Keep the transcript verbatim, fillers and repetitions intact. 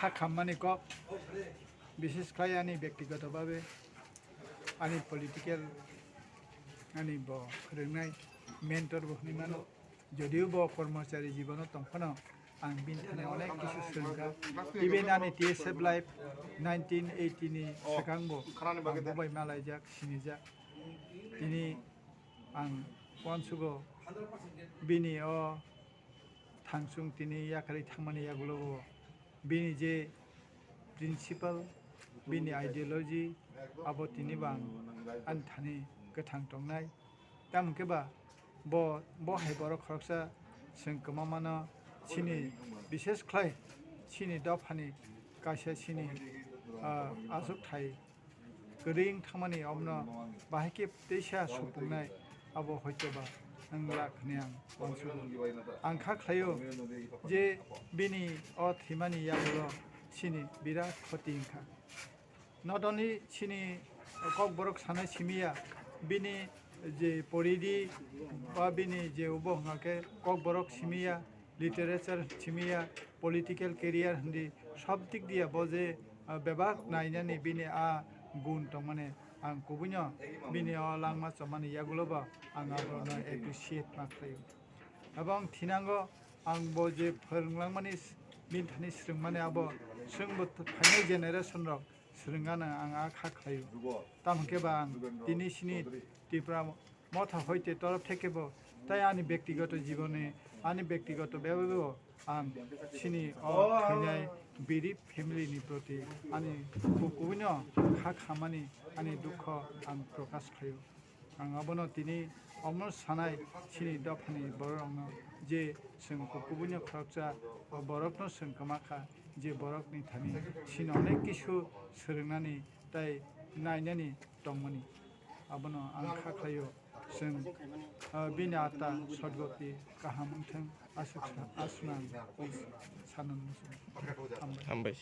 Kha khammani kok, bises khlai ani bektigoto babe, ani political, ani bo phwrwngnai mentor bo hwnwi mano. Jodio bo kormochari jibono tong phano, ang bini thani onek kisu swrwngkha. Even ani T S F life nineteen eighty ni swkang bo ang bo bai malaijak, sinijak. Tini ang uansugo bini o thangsung tini yakarwi thangmani yagulo bo bini je principle, bini ideology, abo tini bo ang ani thani kwthang tongnai. Tamo khe ba bo, bo hai borok khoroksa chwng kwma mano, chini bises khlai chini dophani kaisa chini, ah, achukthai kwrwi wng thangmani omno bahai khe teisa supungnai, abo hoitoba wng lak hwnwi ang uansugo. Ang kha khlaio je bini o thwimani yagulo chini birat khoti wngkha. Not only chini kokborok sanai simiya, bini je poridi ba bini je ubo hwnka khe kokborok simiya, literature simiya, political career hindi sob dik diya bo je, ah, bebak nainani bini a gun tongmani ang kubuino bini o langma chomani yagulo bo ang abono appreciate ma khlaio. Ebong thinango ang bo je phwrwng langmani s-, bini thani swrwngmani abo chwng bo phainai generation rok swrwngano ang a kha khlaio. Tamo khe ba ang tini sini Tipra Motha hoite torof theke bo tai ani bektigoto jiboni, ani bektigoto bebebo ang sini o thwinai birib family ni proti ani kukuino kha khamani ani dukho ang prokash khlaio. Ang abono tini omo sanai sini dophani bororokno je chwng kubuino khoroksa borokno chwng kwma kha je borokni thani sini onek kisu swrwngnani tai nainani tongmani. Abono ang kha khlaio chwng, ah, bini atma sodgoti kaham wngthwng aswk sa-, aswk nang sanani muchungo. Hambai. Hambai.